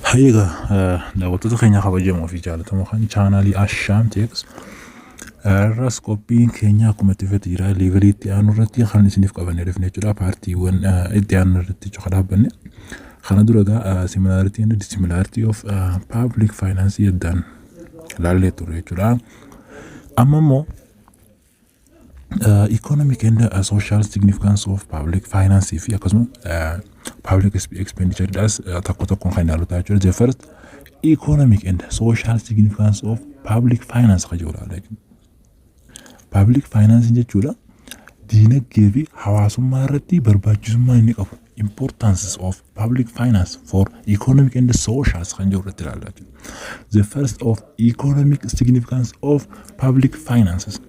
Hayyeegaa, daawwattoota keenya kabajamoo fi jaallatamoo kan chaanaalii Ashaam Teeks, irras qophiin keenya akkuma itti fufetti jira. Levelii itti aanu irratti kan isiniif qabannee dhufne jechuudha. Partiiwwan itti aanu irratti jechuudha dhaabbanne. Kana dura egaa similarity and dissimilarity of public finance addaan ilaallee turre jechuudha. Amma immoo economic and social significance of public finance fi akkasuma public expenditure dhaas tokko tokkoon kan ilaalu ta'a jechuudha. The first, economic and social significance of public finance kan jedhu ilaalla jechuudha. Public finance jechuudha diinagdee fi hawaasummaa irratti barbaachisummaa inni qabu. Importance of public finance for economic and social kan jedhu irratti ilaalla jechuudha. The first of economic significance of public finances.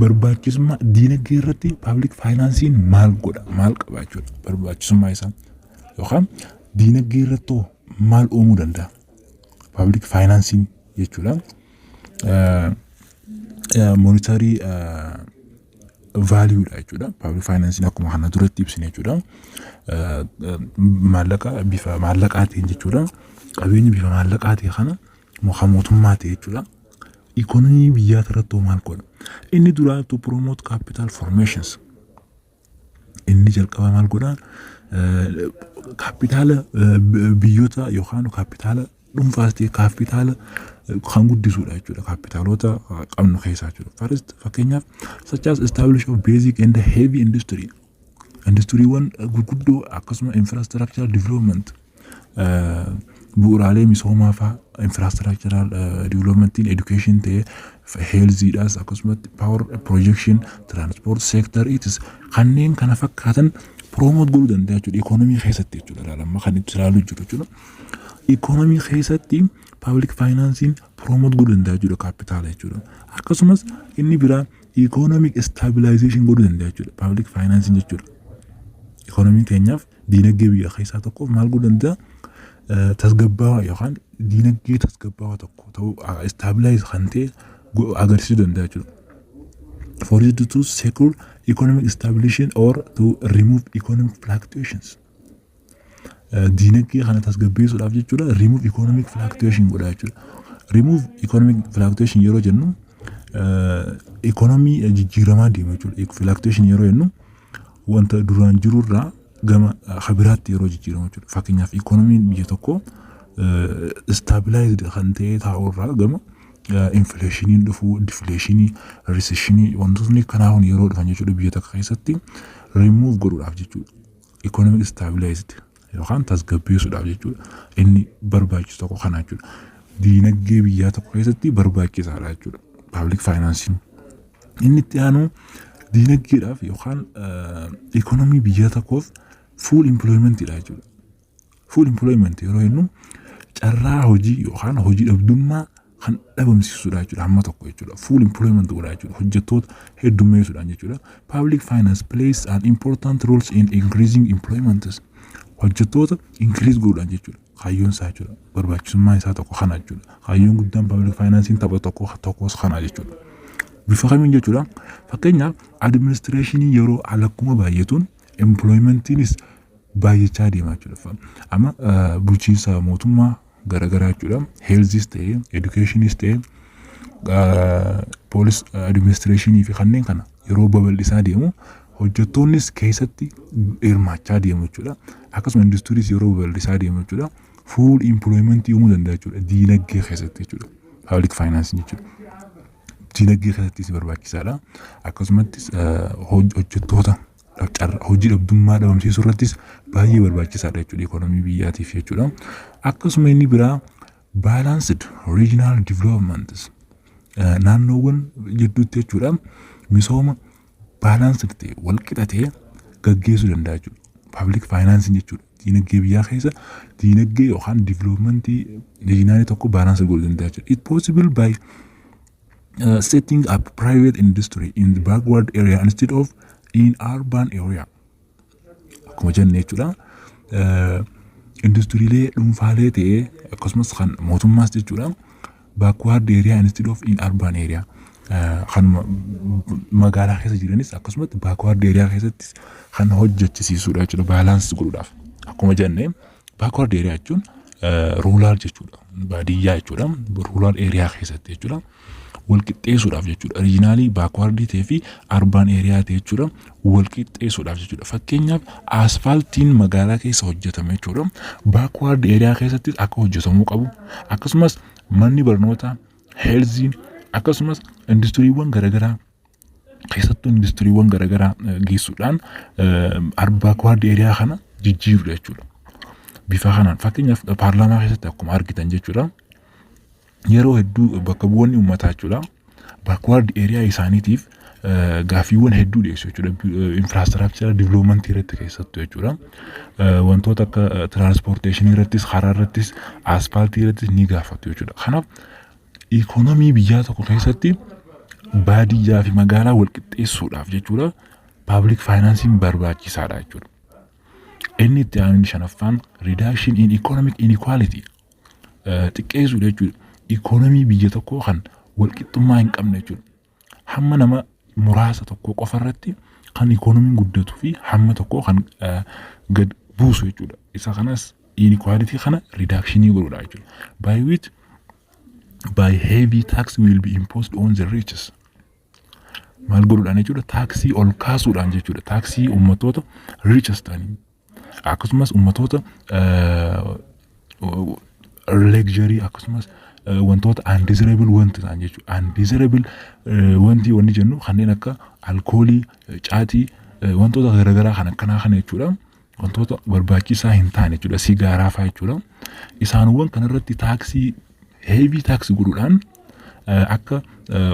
Barbaachisummaa diinagdee irratti public financein maal godha, maal qaba jechuudha, barbaachisummaa isaa yookaan diinagdee irratti maal uumuu danda'a public financein jechuudha. Monetary valuedha jechuudha. Public financein akkuma kana duratti ibsine jechuudha. Maallaqa bifa maallaqaatiin jechuudha. Qabeenya bifa maallaqaatiin kana kan mootummaa ta'e jechuudha. Ikonomii biyyaa irratti maal godha? Inni duraa, to promote capital formations. Inni jalqaba maal godha? Kaapitaala biyyoota yookaan kaapitaala dhuunfaas ta'e kaapitaala kan guddisudha jechuudha. Kaapitaalota qabnu keessaa jechuudha. First, fakkeenyaaf, such as establish of basic and heavy industry. Industiriiwwan gurguddoo, akkasuma infrastructural development, bu'uuraalee misoomaa fa'aa, infrastructural developmentiin education ta'ee, healthiidhaas, akkasumatti power projection, transport sector itis kanneen kana fakkaatan promote godhuu danda'a jechuudha. Ikonomii keessatti jechuudha, ilaalamma kan itti ilaaluu jiru jechuudha. Ikonomii keessatti public financein promote godhuu danda'a jechuudha kaapitaala jechuudha. Akkasumas inni biraa economic stabilization godhuu danda'a jechuudha public financein jechuudha. Ikonomii keenyaaf, diinagdee biyya keessaa tokkoof maal godhuu danda'a? Tasgabbaawaa yookaan diinagdee tasgabbaawaa tokko ta'uu, stabilize kan ta'e agarsiisuu danda'a jechuudha. For it to secure economic stabilization or to remove economic fluctuations. Diinagdee kana tasgabbeessuudhaaf jechuudha, remove economic fluctuation godha jechuudha. Remove economic fluctuation yeroo jennu ikonomii jijjiiramaa deema jechuudha. Fluctuation yeroo jennu wanta duraan jirurraa gama habiraatti yeroo jijjiiramu jechuudha. Fakkeenyaaf, ikonomiin biyya tokko stabilized kan ta'e taa'urraa gama inflationiin dhufuu, deflationii, recessionii, wantootni kanaa kun yeroo dhufan jechuudha, biyya tokko keessatti remove godhuudhaaf jechuudha. Economic stabilized yookaan tasgabbeessuudhaaf jechuudha. Inni barbaachisu tokko kana jechuudha. Diinagdee biyyaa tokko keessatti barbaachisaadha jechuudha. Public financing. Inni itti aanu diinagdeedhaaf yookaan ikonomii biyya tokkoof full employmentidha jechuudha. Full employment yeroo jennu carraa hojii yookaan hojii dhabdummaa kan dhabamsiisudha jechuudha hamma tokko jechuudha. Full employment godha jechuudha. Hojjettoota heddummeessuudhaan jechuudha. Public finance plays an important role in increasing employment. Hojjettoota increase godhuudhaan jechuudha. Kaayyoon isaa jechuudha. Barbaachisummaan isaa tokko kana jechuudha. Kaayyoon guddaan public financein tapha tokko tokkos kana jechuudha. Bifa kamiin jechuudha? Fakkeenyaaf, administrationii yeroo alakkuma baay'atuun employmentiinis baay'achaa deema jechuudha. Amma bulchiinsa mootummaa garaagaraa jechuudha. Healthis ta'ee, educationis ta'ee, police administrationii fi kanneen kana yeroo babal'isaa deemu hojjettoonnis keessatti hirmaachaa deemu jechuudha. Akkasuma industiriis yeroo babal'isaa deemu jechuudha. Full employment uumuu danda'a jechuudha. Diinagdee keessatti jechuudha. Public finance jechuudha. Diinagdee keessattis barbaachisaadha. Akkasumattis hojjettoota hojii dhabdummaa dhabamsiisuu irrattis baay'ee barbaachisaadha jechuudha ikonomii biyyaatiif jechuudha. Akkasuma inni biraa balanced regional development, naannoowwan jidduutti jechuudha, misooma balanced ta'e, wal qixa ta'e gaggeessuu danda'a jechuudha. Public finance jechuudha. Diinagdee biyyaa keessa diinagdee yookaan developmentii regionalii tokko balance godhuu danda'a jechuudha. It possible by setting up private industry in the backward area instead of in urban area. Akkuma jenne jechuudha. Industiriilee dhuunfaalee ta'ee akkasumas kan mootummaas jechuudha. Backward area instead of in urban area. Kanuma magaalaa keessa jiranis akkasumatti backward area keessattis kan hojjechisiisudha jechuudha, balance godhuudhaaf. Akkuma jenne, backward area jechuun rural jechuudha. Baadiyyaa jechuudha. Rural area keessatti jechuudha. Wal qixxeessuudhaaf jechuudha. Regionalii backwardii ta'ee fi urban area ta'e jechuudha. Wal qixxeessuudhaaf jechuudha. Fakkeenyaaf, asfaaltiin magaalaa keessa hojjetame jechuudha. Backward area keessattis akka hojjetamuu qabu. Akkasumas manni barnootaa, healthiin, akkasumas industiriiwwan garaagaraa, keessattuu industiriiwwan garaagaraa geessuudhaan backward area kana jijjiirudha jechuudha. Bifa kanaan, fakkeenyaaf, paarlaamaa keessatti akkuma argitan jechuudha. Yeroo hedduu bakka bu'oonni uummataa jechuudha. Backward area isaaniitiif gaaffiiwwan hedduu dhiyeessu jechuudha. Infrastructure developmentii irratti keessattuu jechuudha. Wantoota akka transportationii irrattis, karaa irrattis, asfaaltii irrattis ni gaafatu jechuudha. Kanaaf ikoonomii biyyaa tokko keessatti baadiyyaa fi magaalaa wal qixxeessuudhaaf jechuudha, public financeiin barbaachisaadha jechuudha. Inni itti aanu shanaffaan reduction in economic inequality, xiqqeessuudha jechuudha. Ikoonomii biyya tokkoo kan wal qixxummaa hin qabne jechuudha. Hamma nama muraasa tokko qofa irratti kan ikoonomiin guddatuu fi hamma tokko kan gad buusu jechuudha. Isa kanas inequality kana reductionii godhudha jechuudha. By which by heavy tax will be imposed on the riches. Maal godhuudhaan jechuudha? Taaksii ol kaasuudhaan jechuudha. Taaksii ummatoota riches ta'anii, akkasumas ummatoota luxury, akkasumas wantoota undesirable wanti ta'an jechuudha. Undesirable wanti wanni jennu kanneen akka alkoolii, caatii, wantoota garaagaraa kan akkanaa kana jechuudha. Wantoota barbaachisaa hin taane jechuudha. Sigaaraa fa'aa jechuudha. Isaanowwan kanarratti taaksii, heavy tax godhuudhaan akka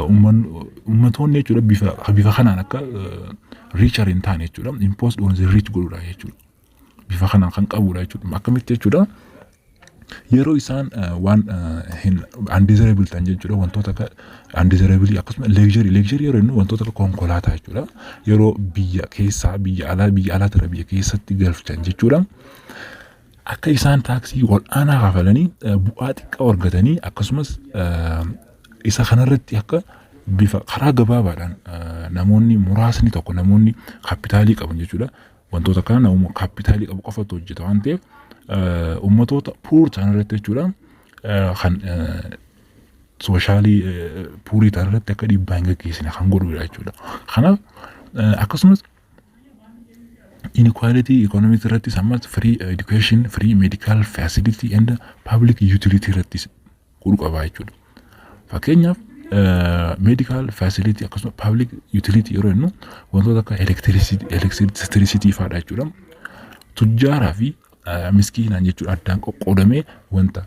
ummatoonni jechuudha bifa kanaan akka richer hin taane jechuudha. Imposed on the rich godhuudha jechuudha. Bifa kanaan kan qabudha jechuudha. Akkamitti jechuudha? Yeroo isaan waan hin undesirable ta'an jechuudha, wantoota akka undesirable, akkasuma luxury yeroo inni wantoota akka konkolaataa jechuudha, yeroo biyya keessaa biyya alaa, biyya alaatirra biyya keessatti galchan jechuudha. Akka isaan taaksii ol aanaa kafalanii bu'aa xiqqaa argatanii, akkasumas isa kanarratti akka bifa karaa gabaabaadhaan namoonni muraasni tokko, namoonni kaapitaalii qaban jechuudha. Wantoota kana nama kaapitaalii qabu qofatu hojjeta waan ta'eef, ummatoota poor ta'an irratti jechuudha, kan socially poorii ta'an irratti akka dhiibbaa hin gaggeessine kan godhudha jechuudha. Kanaaf akkasumas inequality economics irrattis ammas free education, free medical facility and public utility irrattis godhu qaba jechuudha. Fakkeenyaaf, medical facility akkasuma public utility yeroo jennu wantoota akka electricity fa'aadha jechuudha. Tujjaaraa fi miskiinaan jechuudha addaan qoqqoodamee wanta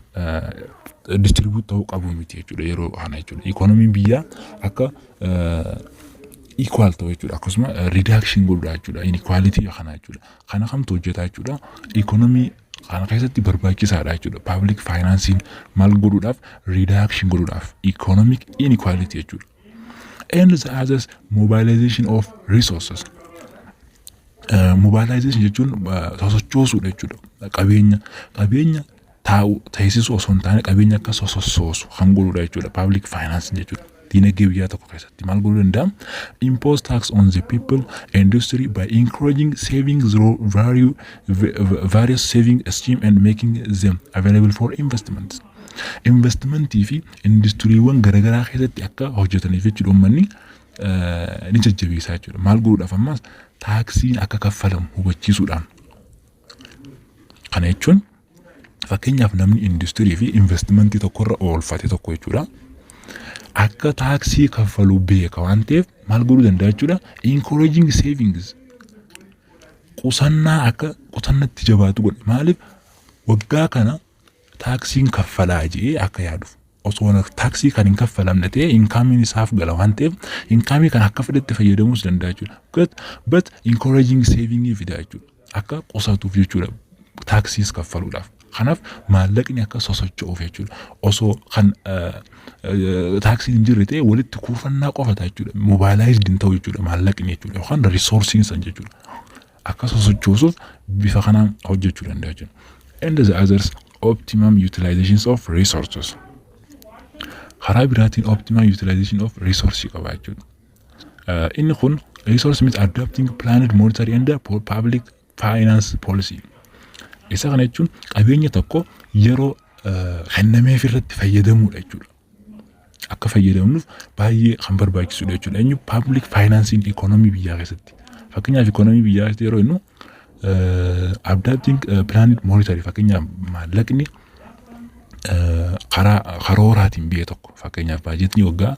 distribute ta'uu qabu miti jechuudha yeroo kana jechuudha. Ikoonomiin biyyaa akka equal ta'u jechuudha. Akkasuma reduction godhudha jechuudha. Inequality kana jechuudha. Kana kamtu hojjeta jechuudha? Ikoonomii kana keessatti barbaachisaadha jechuudha. Public financing maal godhuudhaaf? Reduction godhuudhaaf economic inequality jechuudha. And the others, mobilization of resources. Mobilization jechuun sosochoosuudha jechuudha. Qabeenya taa'u teessisuu osoo hin taane, qabeenya akka sosossoosu kan godhudha jechuudha. Public finance jechuudha. Diinagdee biyyaa tokko keessatti maal godhuu danda'a? Impose tax on the people, industry by encouraging saving through various saving scheme and making them available for investment. Investmentii fi industiriiwwan garaagaraa keessatti akka hojjetaniif jechuudha, uummanni ni jajjabeessaa jechuudha. Maal godhuudhaaf ammas? Taaksiin akka kaffalamu hubachiisuudhaan. Kana jechuun, fakkeenyaaf, namni industirii fi investmentii tokkorra oolfate tokko jechuudha. Akka taaksii kaffalu beeka waan ta'eef, maal godhuu danda'a jechuudha? Encouraging savings, qusannaa akka qusannatti jabaatu godha. Maaliif? Waggaa kana taaksiin kaffalaa jedhee akka yaaduuf. Osoo taaksii kan hin kaffalamne ta'e, incomeiin isaaf gala waan ta'eef, incomeii kana akka fedhetti fayyadamuus danda'a jechuudha. But encouraging saving fida jechuudha. Akka qusatuuf jechuudha. Taaksiis kaffaluudhaaf. Kanaaf maallaqni akka sosocho'uuf jechuudha. Osoo kan taaksiin hin jirre ta'e, walitti kuufannaa qofa ta'a jechuudha. Mobilized hin ta'u jechuudha maallaqni jechuudha, yookaan resourceiin san jechuudha. Akka sosochoosuuf bifa kanaan hojjechuu danda'a jechuudha. And the others, optimum utilizations of resources. Karaa biraatiin optimal utilization of resource qaba jechuudha. Inni kun resource means adopting planned monetary and public finance policy. Isa kana jechuun qabeenya tokko yeroo kennameef irratti fayyadamuudha jechuudha. Akka fayyadamnuuf baay'ee kan barbaachisudha jechuudha. Eenyu? Public financing economy biyyaa keessatti. Fakkeenyaaf, economy biyyaa keessatti yeroo jennu, adopting planned monetary, fakkeenyaaf maallaqni karaa karooraatiin biyya tokko, fakkeenyaaf baajetni waggaa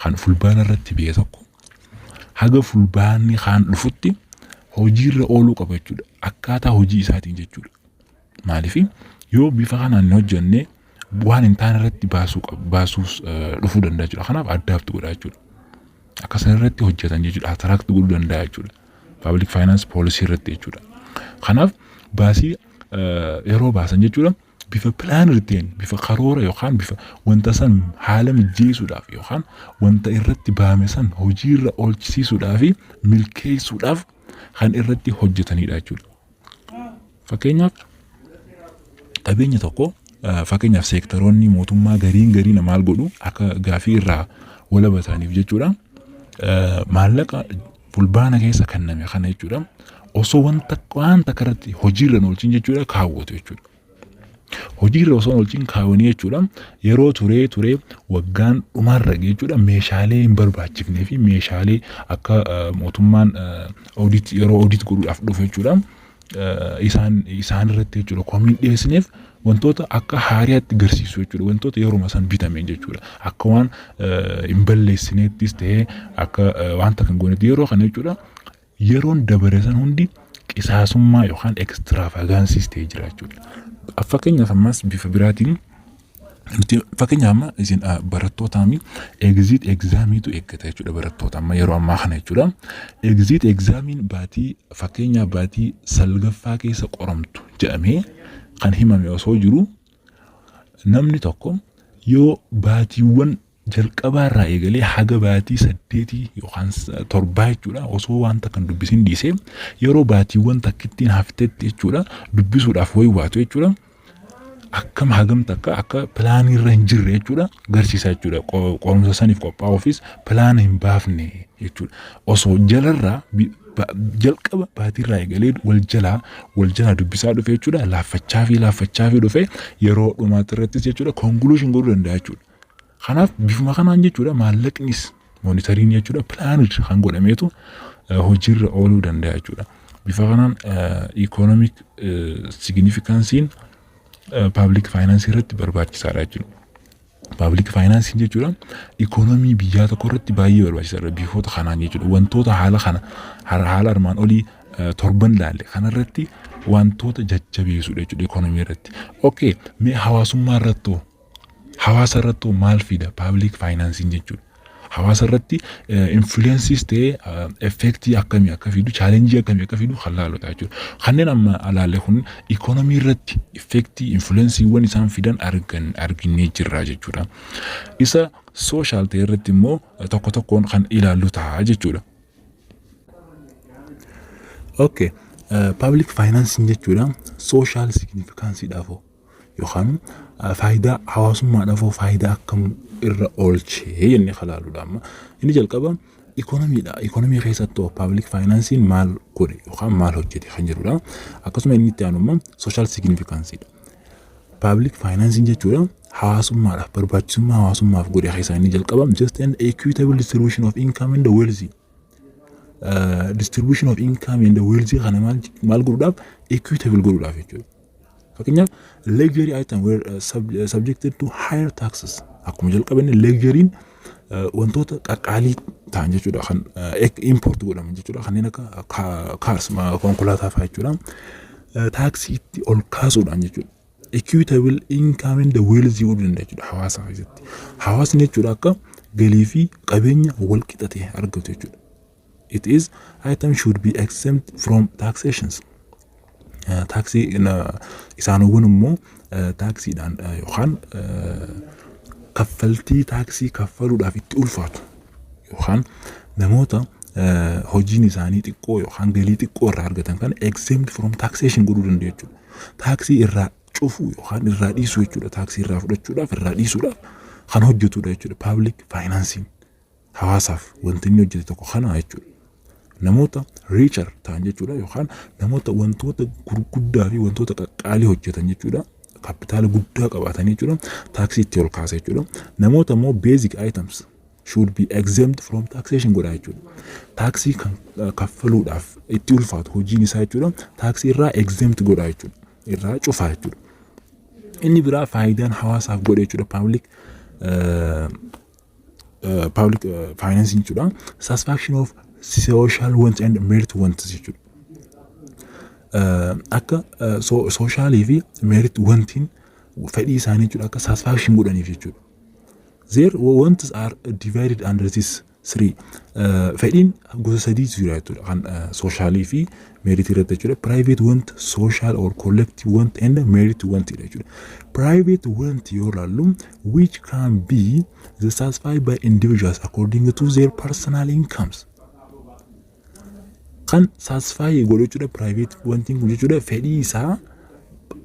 kan Fulbaana irratti biyya tokko haga Fulbaanni kaan dhufutti hojiirra ooluu qaba jechuudha. Akkaataa hojii isaatiin jechuudha. Maaliif? Yoo bifa kanaan hin hojjenne waan hin taane irratti baasuu baasuus dhufuu danda'a jechuudha. Kanaaf adapt godha jechuudha. Akka sana irratti hojjetan jechuudha. Attract godhuu danda'a jechuudha. Public finance policy irratti jechuudha. Kanaaf baasii yeroo baasan jechuudha, bifa plan ta'een, bifa karoora yookaan bifa wanta san haala mijeessuudhaaf yookaan wanta irratti baame san hojiirra oolchisiisuudhaaf fi milkeessuudhaaf kan irratti hojjetanidha jechuudha. Fakkeenyaaf, qabeenya tokko, fakkeenyaaf seektaroonni mootummaa gariin gariin maal godhu? Akka gaafii irraa walaba ta'aniif jechuudha. Maallaqa Fulbaana keessa kenname kana jechuudha, osoo wanta waan takka irratti hojiirra hin oolchin jechuudha kaawwatu jechuudha. Hojiirra osoo hin oolchin kaawwanii jechuudha, yeroo turee turee waggaan dhumarra jechuudha, meeshaalee hin barbaachifnee fi meeshaalee akka mootummaan audit, yeroo audit godhuudhaaf dhufu jechuudha, isaan irratti jechuudha komiin dhiyeessineef wantoota akka haariyaatti garsiisu jechuudha, wantoota yeruma san bitame jechuudha, akka waan hin balleessineettis ta'ee akka wanta kan goonetti. Yeroo kana jechuudha, yeroon dabare san hundi qisaasummaa yookaan extravagances ta'ee jira jechuudha. Fakkeenyaaf, ammas bifa biraatiin nuti fakkeenyaaf amma isin barattootaami exit examiitu eeggata jechuudha, barattoota amma yeroo ammaa kana jechuudha. Exit examiin baatii, fakkeenyaaf baatii 9ffaa keessa qoramtu jedhamee kan himame osoo jiru, namni tokko yoo baatiiwwan jalqabaarraa eegalee haga baatii 8 yookaan 7 jechuudha osoo wanta kan dubbisin dhiisee, yeroo baatiiwwan takkittiin haftetti jechuudha dubbisuudhaaf wayi waatu jechuudha, akkam hagam takka akka planii irra hin jirre jechuudha garsiisa jechuudha. Qorumsa saniif qophaa'uufis plana hin baafne jechuudha. Osoo jalarraa jalqaba baatiirraa eegalee wal jalaa dubbisaa dhufe jechuudha, laaffachaa fi dhufe yeroo dhumaatti irrattis jechuudha conclusion godhuu danda'a jechuudha. Kanaaf bifuma kanaan jechuudha maallaqnis monetaryn jechuudha planned kan godhameetu hojiirra ooluu danda'a jechuudha. Bifa kanaan economic significanceiin public finance irratti barbaachisaadha jechuudha. Public finance jechuudha ikoonomii biyyaa tokko irratti baay'ee barbaachisaadha bifoota kanaan jechuudha. Wantoota haala kana, haala armaan olii torban laalle kanarratti wantoota jajjabeessuudha jechuudha ikoonomii irratti. Okay, mee hawaasummaa irrattoo, hawaasa irrattoo maal fida public financeiin jechuudha? Hawaasa irratti influenceis ta'ee effectii akkamii akka fidu, challengeii akkamii akka fidu kan laaludha jechuudha. Kanneen amma alaalle kun ikoonomii irratti effectii, influenceiiwwan isaan fidan argan arginee jirra jechuudha. Isa social ta'e irratti immoo tokko tokkoon kan ilaallu ta'a jechuudha. Okay, public financing jechuudha social significanceidhaaf yookaan faayidaa hawaasummaadhaaf faayidaa akkam irra oolchee jennee kalaaluudha amma. Inni jalqaba ikoonomiidha. Ikoonomii keessattuu public financing maal godhe yookaan maal hojjete kan jedhudha. Akkasuma inni itti aanu immoo social significanceidha. Public financing jechuudha hawaasummaadhaaf barbaachisummaa hawaasummaaf godhe keessaa inni jalqaba just and equitable distribution of income and wealth. Distribution of income and wealth kana maal godhuudhaaf? Equitable godhuudhaaf jechuudha. Fakkeenyaaf, luxury item were subjected to higher taxes. Akkuma jalqabanne luxuryin wantoota qaqqaalii ta'an jechuudha, kan import godhaman jechuudha, kanneen akka cars, konkolaataa fa'aa jechuudha. Taaksii itti ol kaasuudhaan jechuudha. Equitable income and wealth godhuu danda'a jechuudha hawaasa keessatti. Hawaasni jechuudha akka galii fi qabeenya wal qixa ta'e argatu jechuudha. It is item should be exempt from taxations. Taaksii isaanowwan immoo taaksiidhaan yookaan kaffaltii taaksii kaffaluudhaaf itti ulfaatu yookaan namoota hojiin isaanii xiqqoo yookaan galii xiqqoo irraa argatan kana exempt from taxation godhuu danda'u jechuudha. Taaksii irraa cufuu yookaan irraa dhiisuu jechuudha. Taaksii irraa fudhachuudhaaf, irraa dhiisuudhaaf Kan hojjetudha jechuudha. Public financing hawaasaaf wanti inni hojjete tokko kana jechuudha. Namoota richer ta'an jechuudha, yookaan namoota wantoota gurguddaa fi wantoota qaqqaalii hojjetan jechuudha. Kapitaala guddaa qabaatan jechuudha. Taaksii itti ol kaasa jechuudha. Namoota immoo basic items should be exempt from taxation godha jechuudha. Taaksii kan kaffaluudhaaf itti ulfaatu hojiin isaa jechuudha. Taaksii irraa exempt godha jechuudha. Irraa cufaa jechuudha. Inni biraa faayidaan hawaasaaf godhe jechuudha. Public financing jechuudha. Satisfaction of social wants and merit wants jechuudha. Akka socialii fi merit wantiin fedhii isaanii jechuudha, akka satisfaction godhaniif jechuudha. Their wants are divided under this three. Fedhiin gosa sadiitu jira jechuudha, kan socialii fi meritii irratti jechuudha. Private want, social or collective want and merit want jechuudha. Private want yoo ilaallu, which can be satisfied by individuals according to their personal incomes. Kan satisfy godhu jechuudha, private wantiin kun jechuudha, fedhii isaa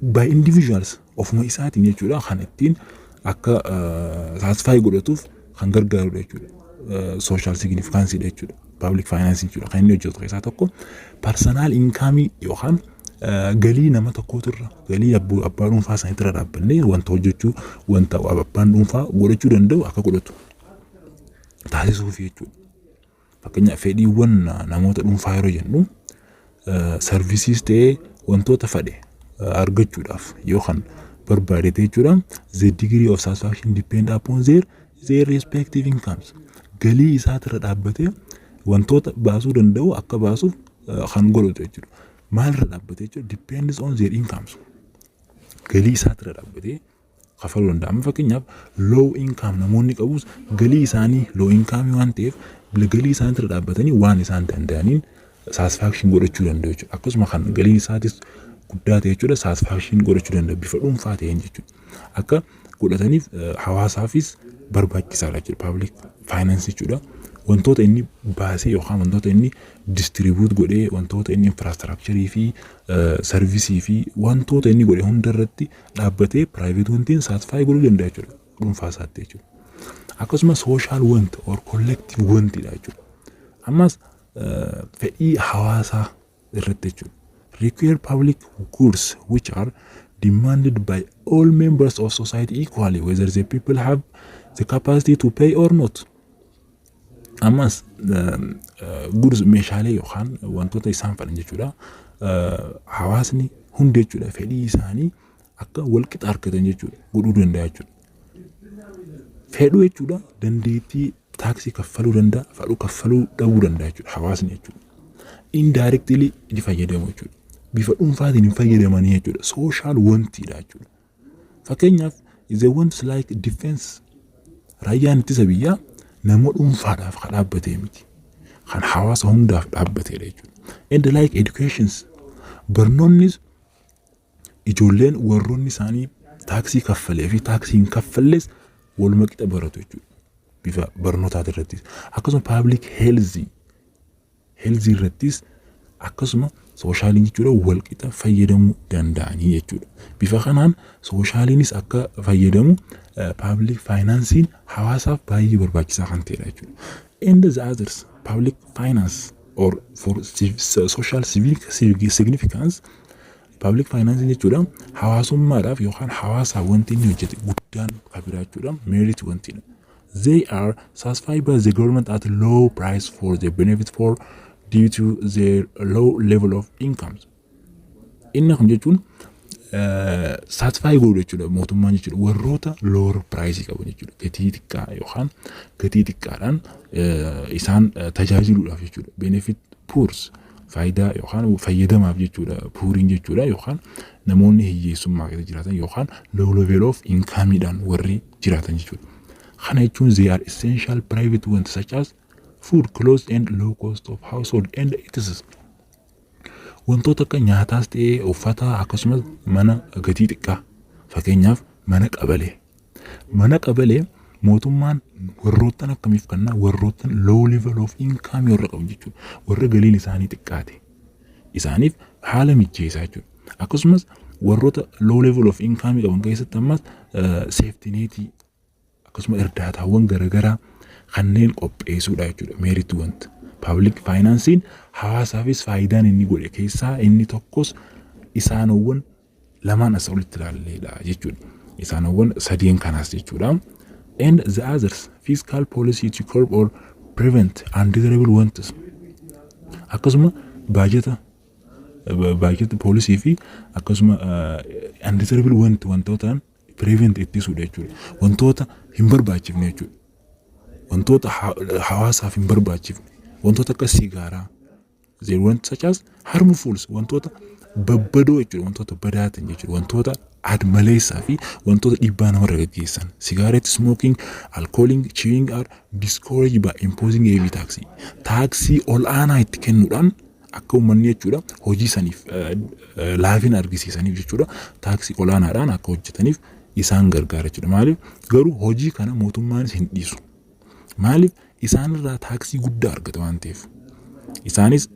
by individuals ofuma isaatiin jechuudha, kan ittiin akka satisfy godhatuuf kan gargaarudha jechuudha. Social significance jechuudha. Public finance jechuudha. Kan inni hojjetu keessaa tokko personal income yookaan galii nama tokkootirra, galii abbaa dhuunfaa isaaniitirra dhaabbannee wanta hojjechuu, wanta abbaan dhuunfaa godhachuu danda'u akka godhatu taasisuuf jechuudha. Fakkeenyaaf, fedhiiwwan namoota dhuunfaa yeroo jennu, serviceiis ta'ee wantoota fedhe argachuudhaaf yookaan barbaade jechuudha. The degree of satisfaction depend upon their respective incomes. Galii isaatirra dhaabbatee wantoota baasuu danda'u akka baasuuf kan godhatu jechuudha. Maalirra dhaabbatee jechuudha? Depends on their incomes. Galii isaatirra dhaabbatee kafaluu danda'a. Amma fakkeenyaaf, low income namoonni qabus galii isaanii low income waan ta'eef, galii isaaniirra dhaabbatanii waan isaan danda'aniin satisfaction godhachuu danda'u jechuudha. Akkasuma kan galiin isaatis guddaa ta'e jechuudha, satisfaction godhachuu danda'u bifa dhuunfaa ta'een jechuudha. Akka godhataniif hawaasaafis barbaachisaadha jechuudha. Public finance jechuudha. Wantoota inni baasee yookaan wantoota inni distribute godhee, wantoota inni infrastructurii fi serviceii fi wantoota inni godhe hunda irratti dhaabbatee private wantiin satisfy godhuu danda'a jechuudha, dhuunfaa isaatti jechuudha. Akkasuma social want or collective wantidha jechuudha. Ammas fedhii hawaasaa irratti jechuudha. Require public goods which are demanded by all members of society equally, whether the people have the capacity to pay or not. Ammas goods, meeshaalee yookaan wantoota isaan fedhan jechuudha. Hawaasni hundi jechuudha, fedhii isaanii akka walqixa argatan jechuudha godhuu danda'a jechuudha. Fedhuu jechuudha, dandeettii taaksii kaffaluu danda'a, fedhuu kaffaluu dhabuu danda'a jechuudha hawaasni jechuudha. Indirectly ni fayyadamu jechuudha. Bifa dhuunfaatiin hin fayyadamanii jechuudha. Social wantiidha jechuudha. Fakkeenyaaf, the wants like defense, raayyaan ittisa biyyaa nama dhuunfaadhaaf kan dhaabbatee miti. Kan hawaasa hundaaf dhaabbateedha jechuudha. And like educations, barnoonnis ijoolleen warroonni isaanii taaksii kaffalee fi taaksii hin kaffalles waluma qixa baratu jechuudha. Bifa barnootaati irrattis. Akkasuma public health irrattis akkasuma socialiin jechuudha wal qixa fayyadamuu danda'anii jechuudha. Bifa kanaan socialiinis akka fayyadamu public financeiin hawaasaaf baay'ee barbaachisaa kan ta'edha jechuudha. And the others public finance or for social civic significance, public finance jechuudha, hawaasummaadhaaf yookaan hawaasaaf wanti inni hojjete guddaan kan biraa jechuudha, merit wantidha. They are satisfied by the government at low price for the benefit for due to their low level of incomes. Inni kun jechuun satisfy godhu jechuudha mootummaan jechuudha, warroota lower price qabu jechuudha, gatii xiqqaa yookaan gatii xiqqaadhaan isaan tajaajiluudhaaf jechuudha. Benefit poors, faayidaa yookaan fayyadamaaf jechuudha, pooriin jechuudha, yookaan namoonni hiyyeessummaa keessa jiraatan yookaan low level of incomeidhaan warri jiraatan jechuudha. Kana jechuun they are essential private wants such as food, clothes and low cost of household and etc. Wantoota akka nyaataas ta'ee uffata, akkasumas mana gatii xiqqaa, fakkeenyaaf mana qabalee. Mana qabalee mootummaan warroottan akkamiif kennaa? Warroottan low level of income warra qabu jechuudha. Warra galiin isaanii xiqqaate. Isaaniif haala mijeessaa jechuudha. Akkasumas warroota low level of income qaban keessatti ammas safety netii akkasumas Akkasuma irdaataawwan garaagaraa kanneen qopheessuudha jechuudha. Merit want. Public financeiin hawaasaafis faayidaan inni godhe keessaa inni tokkos isaanowwan lamaan as olitti ilaalleedha jechuudha. Isaanowwan sadeen kanaas jechuudha. And the others, fiscal policy to curb or prevent undesirable wants. Akkasuma baajata policy fi akkasuma undesirable want, wantoota prevent, ittisuudha jechuudha. Wantoota hin barbaachifne jechuudha. Wantoota hawaasaaf hin barbaachifne. Wantoota akka sigaaraa. They want such as harmful, wantoota babbadoo jechuudha. Wantoota badaatan jechuudha. Wantoota admaleessaa fi wantoota dhiibbaa namarra gaggeessan. Cigarette smoking, alcoholic, chewing are discouraged by imposing heavy tax. Taaksii ol aanaa itti kennuudhaan akka uummanni jechuudha hojii saniif laafina argisiisaniif jechuudha. Taaksii ol aanaadhaan akka hojjetaniif isaan gargaara jechuudha. Maaliif garuu hojii kana mootummaanis hin dhiisu. Maaliif? Isaanirraa taaksii guddaa argata waan ta'eef. Isaanis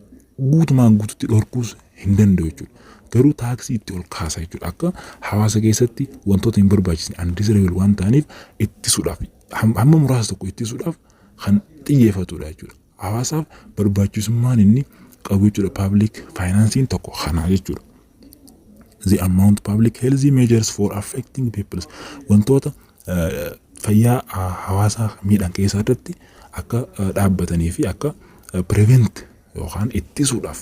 guutumaan guututti dhorkuus hin danda'u jechuudha. Garuu taaksii itti ol kaasa jechuudha. Akka hawaasa keessatti wantoota hin barbaachisne, undesirable waan ta'aniif ittisuudhaaf, hamma muraasa tokko ittisuudhaaf kan xiyyeeffatudha jechuudha. Hawaasaaf barbaachisummaan inni qabu jechuudha. Public financeiin tokko kana jechuudha. The amount public health measures for affecting people, wantoota fayyaa hawaasaa miidhan keessaa irratti akka dhaabbatanii fi akka prevent yookaan ittisuudhaaf,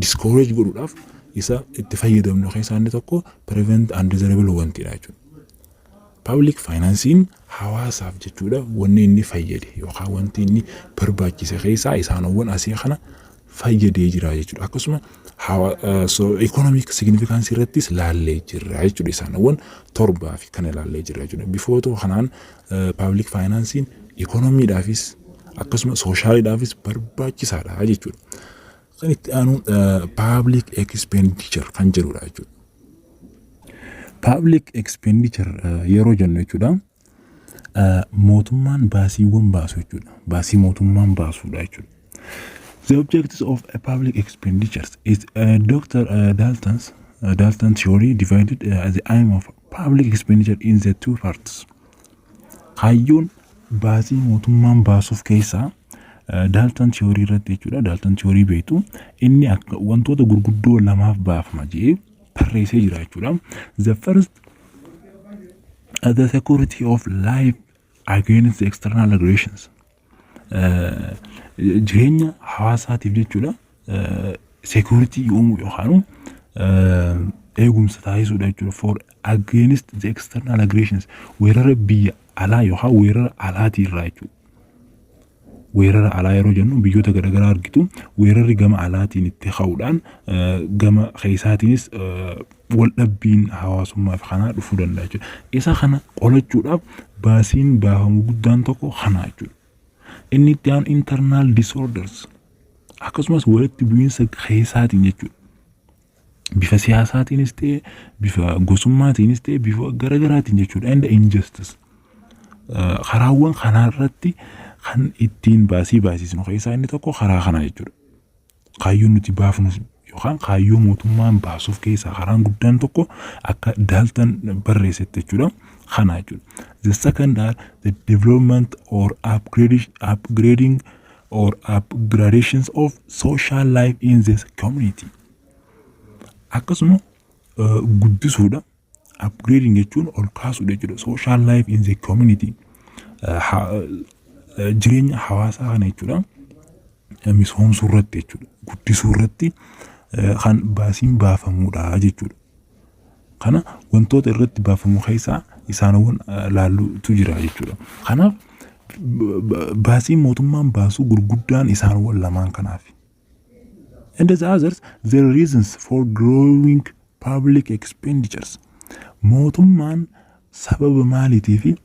discourage godhuudhaaf isa itti fayyadamnu keessaa inni tokko prevent undesirable wantidha jechuudha. Public financeiin hawaasaaf jechuudha wanni inni fayyade yookaan wanti inni barbaachise keessaa isaanowwan asii kana fayyadee jira jechuudha. Akkasuma economic significance irrattis laallee jirra jechuudha. Isaanowwan torbaa fi kana laallee jirra jechuudha. Bifoota kanaan public financeiin economydhaafis akkasuma socialiidhaafis barbaachisaadha jechuudha. Kan itti aanu public expenditure kan jedhudha jechuudha. Public expenditure yeroo jennu jechuudha, mootummaan baasiiwwan baasu jechuudha. Baasii mootummaan baasudha jechuudha. The objectives of a public expenditures is Dr. Dalton theory divided the aim of public expenditure in the two parts. Kaayyoon baasii mootummaan baasuuf keessaa Dalton theory irratti jechuudha. Dalton theory beektu, inni akka wantoota gurguddoo lamaaf baafama jedhee tarreessee jira jechuudha. The first, the security of life against external aggressions. Jireenya hawaasaatiif jechuudha security uumuu yookaan eegumsa taasisuudha jechuudha. For against the external aggressions, weerara biyya alaa yookaan weerara alaatii irraa jechuudha. Weerara alaa yeroo jennu biyyoota garaagaraa argitu, weerarri gama alaatiin itti ka'uudhaan gama keessaatiinis wal dhabbiin hawaasummaa fi kanaa dhufuu danda'a jechuudha. Isa kana qolachuudhaaf baasiin baafamu guddaan tokko kana jechuudha. Inni itti aanu internal disorders, akkasumas walitti bu'iinsa keessaatiin jechuudha. Bifa siyaasaatiinis ta'e, bifa gosummaatiinis ta'e, bifa garaagaraatiin jechuudha. And injustice. Karaawwan kanaarratti kan ittiin baasii baasisnu keessaa inni tokko karaa kana jechuudha. Kaayyoon nuti baafnu yookaan kaayyoo mootummaan baasuuf keessaa karaan guddaan tokko akka Dalton barreessetti jechuudha. Kana jechuudha. The second are the development or upgrading or upgradations of social life in this community. Akkasuma guddisuudha. Upgrading jechuun ol kaasuudha jechuudha. Social life in the community. Jireenya hawaasaa kana jechuudha. Misoomsuu irratti jechuudha. Guddisuu irratti kan baasiin baafamuudha jechuudha. Kana wantoota irratti baafamu keessaa isaanowwan laalluutu jira jechuudha. Kanaaf baasiin mootummaan baasuu gurguddaan isaanowwan lamaan kanaaf. And the others, the reasons for growing public expenditures. Mootummaan sababa maaliitii fi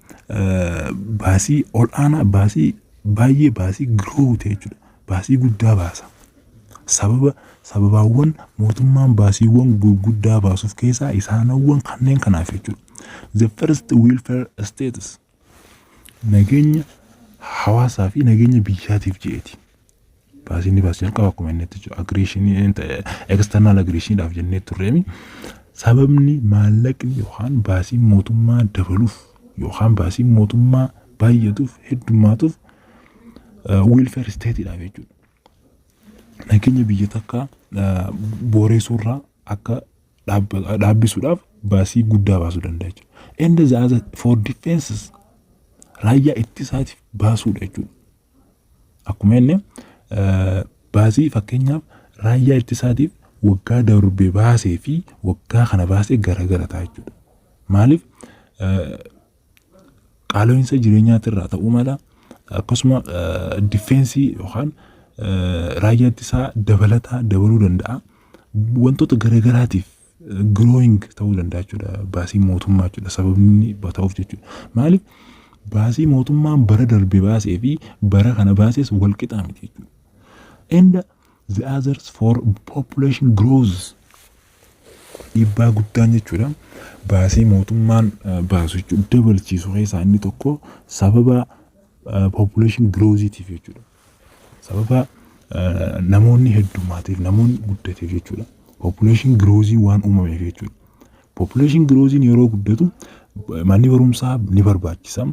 baasii ol aanaa, baasii baay'ee, baasii grow ta'e jechuudha. Baasii guddaa baasa. Sababaawwan mootummaan baasiiwwan gurguddaa baasuuf keessaa isaanowwan kanneen kanaaf jechuudha. The first, welfare status, nageenya hawaasaa fi nageenya biyyaatiif je'eeti. Baasiin inni baasu jalqaba akkuma inni jechuudha. Aggression, external aggressioniidhaaf jennee turreemi. Sababni maallaqni yookaan baasiin mootummaa dabaluuf yookaan baasiin mootummaa baay'atuuf, heddummaatuuf welfare stateidhaaf jechuudha. Nageenya biyya takkaa booreessuurraa akka dhaabbisuudhaaf baasii guddaa baasuu danda'a jechuudha. And the other for defenses, raayyaa ittisaatiif baasuudha jechuudha. Akkuma inni baasii fakkeenyaaf raayyaa ittisaatiif waggaa darbe baasee fi waggaa kana baasee garagara ta'a jechuudha. Maaliif? Qaala'insa jireenyaatirraa ta'uu mala, akkasuma defense yookaan raayyaa ittisaa dabalataa dabaluu danda'a. Wantoota garagaraatiif growing ta'uu danda'a jechuudha baasii mootummaa jechuudha, sababni ta'uuf jechuudha. Maaliif? Baasii mootummaan bara darbe baasee fi bara kana baases wal qixaa miti jechuudha. And the others for population growth, dhiibbaa guddaan jechuudha. Baasii mootummaan baasu jechuudha dabalchiisu keessaa inni tokko sababa population growthitiif jechuudha. Sababa namoonni heddummateef, namoonni guddateef jechuudha. Population growth waan uumameef jechuudha. Population growth yeroo guddatu manni barumsaa ni barbaachisa.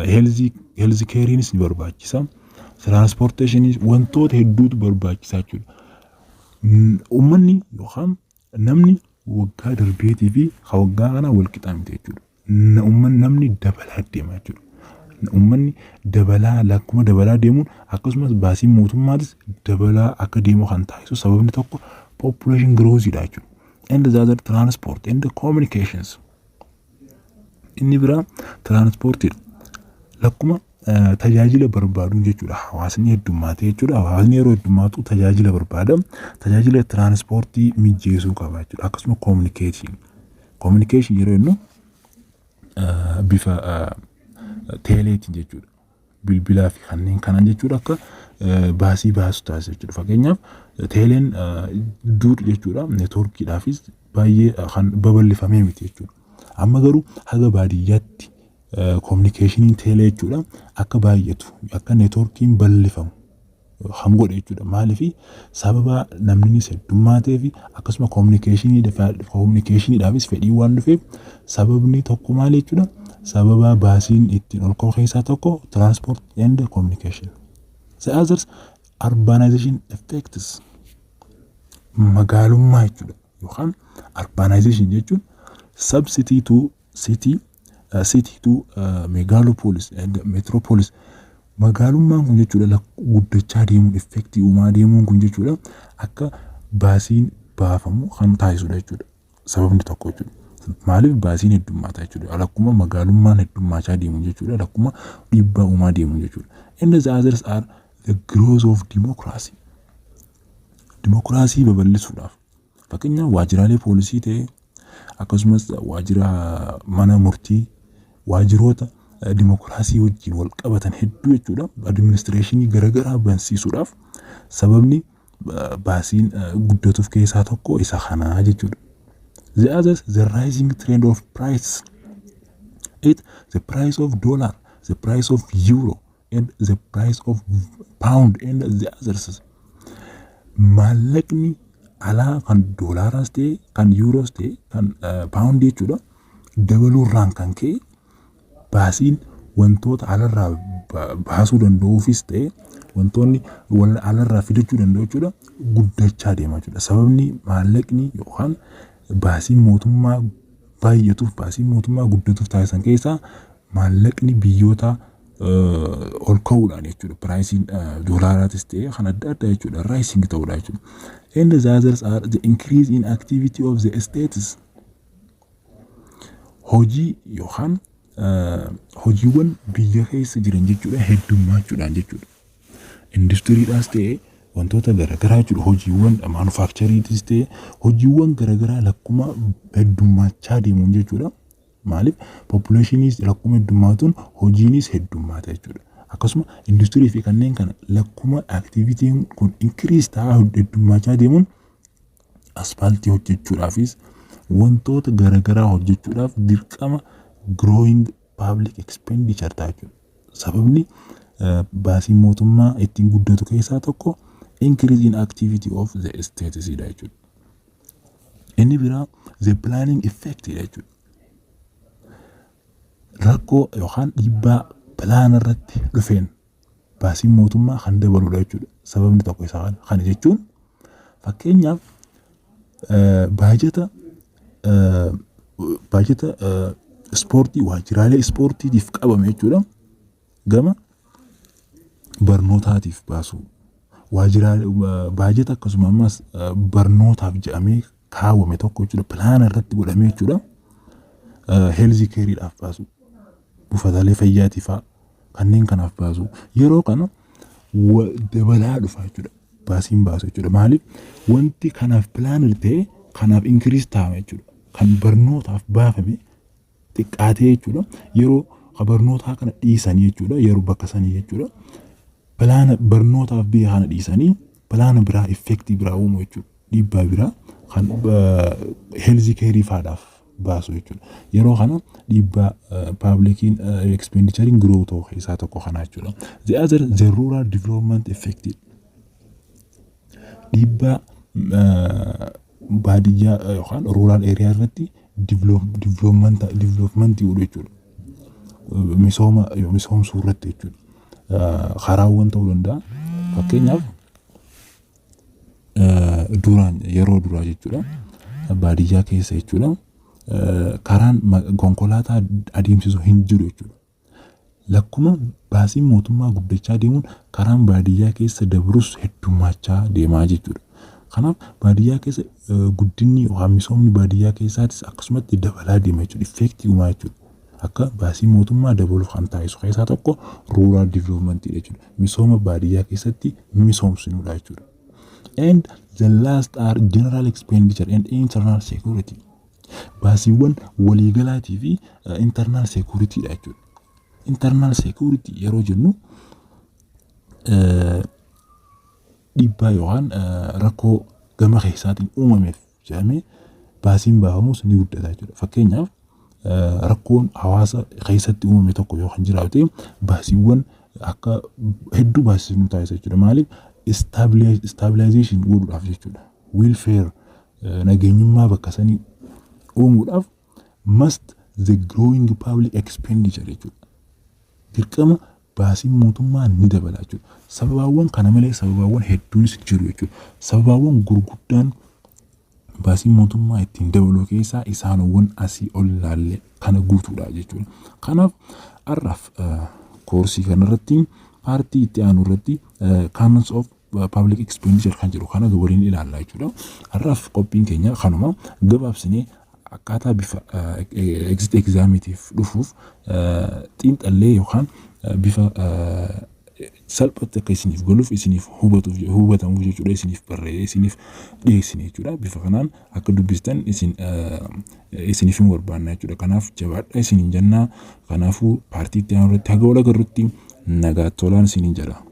Health careiinis ni barbaachisa. Transportationiis, wantoota hedduutu barbaachisaa jechuudha. Uummanni yookaan namni waggaa darbeetii fi waggaa kanaa wal qixaa miti jechuudha. Uummanni, namni dabalaa deema jechuudha. Uummanni dabalaa, lakkuma dabalaa deemuun akkasumas baasiin mootummaatis dabalaa akka deemu kan taasisu sababni tokko population growth dha jechuudha. And the other transport and the communications. Inni biraa transportiidha. Lakkuma tajaajila barbaaduun jechuudha. Hawaasni heddummaate jechuudha. Hawaasni yeroo heddummaatu tajaajila barbaada. Tajaajila tiraanspoortii mijeessuu qaba jechuudha. Akkasuma communication. Communication yeroo jennu bifa teeleetiin jechuudha. Bilbilaa fi kanneen kanaan jechuudha, akka baasii baasu taasisa jechuudha. Fakkeenyaaf teeleen dur jechuudha networkiidhaafis baay'ee kan babal'ifamee miti jechuudha. Amma garuu haga baadiyyaatti communicationiin teelee jechuudha akka baay'atu, akka networkiin bal'ifamu kan godhe jechuudha. Maaliif? Sababa namnis heddummaatee fi akkasuma communicationiidhaafis fedhii waan dhufeef, sababni tokko maal jechuudha? Sababa baasiin ittiin ol ka'u keessaa tokko transport and communication. The others, urbanization effects, magaalummaa jechuudha, yookaan urbanization jechuun sub-city to city, city to megalopolis and metropolis. Magaalummaan kun jechuudha guddachaa deemuun, effectii uumaa deemuun kun jechuudha akka baasiin baafamu kan taasisudha jechuudha. Sababni tokko jechuudha. Maaliif? Baasiin heddummaata jechuudha. Lakkuma magaalummaan heddummaachaa deemu jechuudha. Lakkuma dhiibbaa uumaa deemu jechuudha. And the others are the growth of democracy. Dimokiraasii babal'isuudhaaf, fakkeenyaaf waajjiraalee poolisii ta'ee, akkasumas waajjira mana murtii, waajjiroota dimokiraasii wajjin wal qabatan hedduu jechuudha. Administrationii garaagaraa bansiisuudhaaf sababni baasiin guddatuuf keessaa tokko isa kanaa jechuudha. The others, the rising trend of price. It the price of dollar, the price of euro and the price of pound and the others. Maallaqni alaa kan doolaaraas ta'e, kan yuuroos ta'e, kan paawundii jechuudha, dabaluurraan kan ka'e baasiin wantoota alarraa baasuu danda'uufis ta'e, wantoonni alarraa fidachuu danda'u jechuudha, guddachaa deema jechuudha. Sababni maallaqni yookaan baasiin mootummaa baay'atuuf, baasiin mootummaa guddatuuf taasisan keessaa maallaqni biyyoota ol ka'uudhaan jechuudha. Priceiin doolaaraatis ta'e kan adda addaa jechuudha. Rising ta'uudha jechuudha. And the others are the increase in activity of the states. Hojii yookaan hojiiwwan biyya keessa jiran jechuudha heddummachuudhaan jechuudha. Industiriidhaas ta'e, wantoota garaagaraa jechuudha, hojiiwwan manufacturingiitis ta'e, hojiiwwan garaagaraa lakkuma heddummachaa deemuun jechuudha. Maaliif? Populationiis lakkuma heddummaatuun hojiinis heddummaata jechuudha. Akkasuma industirii fi kanneen kana lakkuma activityn kun increase ta'aa heddummachaa deemuun, aspaaltii hojjechuudhaafis, wantoota garaagaraa hojjechuudhaaf dirqama growing public expenditure ta'a jechuudha. Sababni baasiin mootummaa ittiin guddatu keessaa tokko increase in activity of the states dha jechuudha. Inni biraa the planning effect dha jechuudha. Rakkoo yookaan dhiibbaa plan irratti dhufeen baasiin mootummaa kan dabaludha jechuudha. Sababni tokko isa kana. Kana jechuun, fakkeenyaaf, baajata ispoortii waajjiraalee ispoortiitiif qabame jechuudha. Gama barnootaatiif baasu. Waajjiraalee baajata akkasuma ammas barnootaaf jedhamee kaawwame tokko jechuudha. Plan irratti godhamee jechuudha. Health careiidhaaf baasu. Buufataalee fayyaatiif fa'aa kanneen kanaaf baasu. Yeroo kana dabalaa dhufa jechuudha. Baasiin baasu jechuudha. Maaliif? Wanti kanaaf plan ta'e kanaaf increase ta'a jechuudha. Kan barnootaaf baafame xiqqaatee jechuudha. Yeroo barnootaa kana dhiisanii jechuudha. Yeroo bakka sanii jechuudha. Plan barnootaaf biyya kana dhiisanii plan biraa, effectii biraa uumu jechuudha. Dhiibbaa biraa kan health careii faadhaaf baasu jechuudha. Yeroo kana dhiibbaa publiciin expenditureiin grow ta'u keessaa tokko kana jechuudha. The other, the rural development effect, dhiibbaa baadiyyaa yookaan rural area irratti developmentii godhu jechuudha. Misooma misoomsuu irratti jechuudha. Karaawwan ta'uu danda'a. Fakkeenyaaf, duraan, yeroo duraa jechuudha. Baadiyyaa keessa jechuudha. Karaan konkolaataa adeemsisu hin jiru jechuudha. Lakkuma baasiin mootummaa guddachaa deemuun karaan baadiyyaa keessa dabrus heddummachaa deemaa jechuudha. Kanaaf baadiyyaa keessa guddinni yookaan misoomni baadiyyaa keessaatis akkasumatti dabalaa deema jechuudha. Effectii uumaa jechuudha. Akka baasii mootummaa dabaluuf kan taasisu keessaa tokko rural developmentii jechuudha. Misooma baadiyyaa keessatti misoomsinuudha jechuudha. And the last are general expenditure and internal security. Baasiiwwan waliigalaatii fi internal security dha jechuudha. Internal security yeroo jennu, dhiibbaa yookaan rakkoo gama keessaatiin uumameef jedhamee baasiin baafamus ni guddata jechuudha. Fakkeenyaaf, rakkoon hawaasa keessatti uumame tokko yoo kan jiraate, baasiiwwan akka hedduu baasisnu taasisa jechuudha. Maaliif? Stabilization godhuudhaaf jechuudha. Welfare, nageenyummaa bakka sanii uumuudhaaf must the growing public expenditure jechuudha. Dirqama baasiin mootummaa ni dabala jechuudha. Sababaawwan kana malee sababaawwan hedduunis jiru jechuudha. Sababaawwan gurguddaan baasiin mootummaa ittiin dabalu keessaa isaanowwan asii ol ilaalle kana guutuudha jechuudha. Kanaaf har'aaf koorsii kanarratti, partii itti aanu irratti canons of public expenditure kan jedhu kana waliin ilaalla jechuudha. Har'aaf qophiin keenya kanuma. Gabaabsinee akkaataa bifa exit examiitiif dhufuuf xiinxallee yookaan bifa salphatti akka isiniif galuuf, isiniif hubatuuf, hubatamuuf jechuudha, isiniif barreessee isiniif dhiyeessine jechuudha. Bifa kanaan akka dubbistan isiniif hin barbaanna jechuudha. Kanaaf jabaadha isiniin jennaa. Kanaafuu partii itti aanu irratti haga wal agarrutti nagaa tolaan isiniin jedha.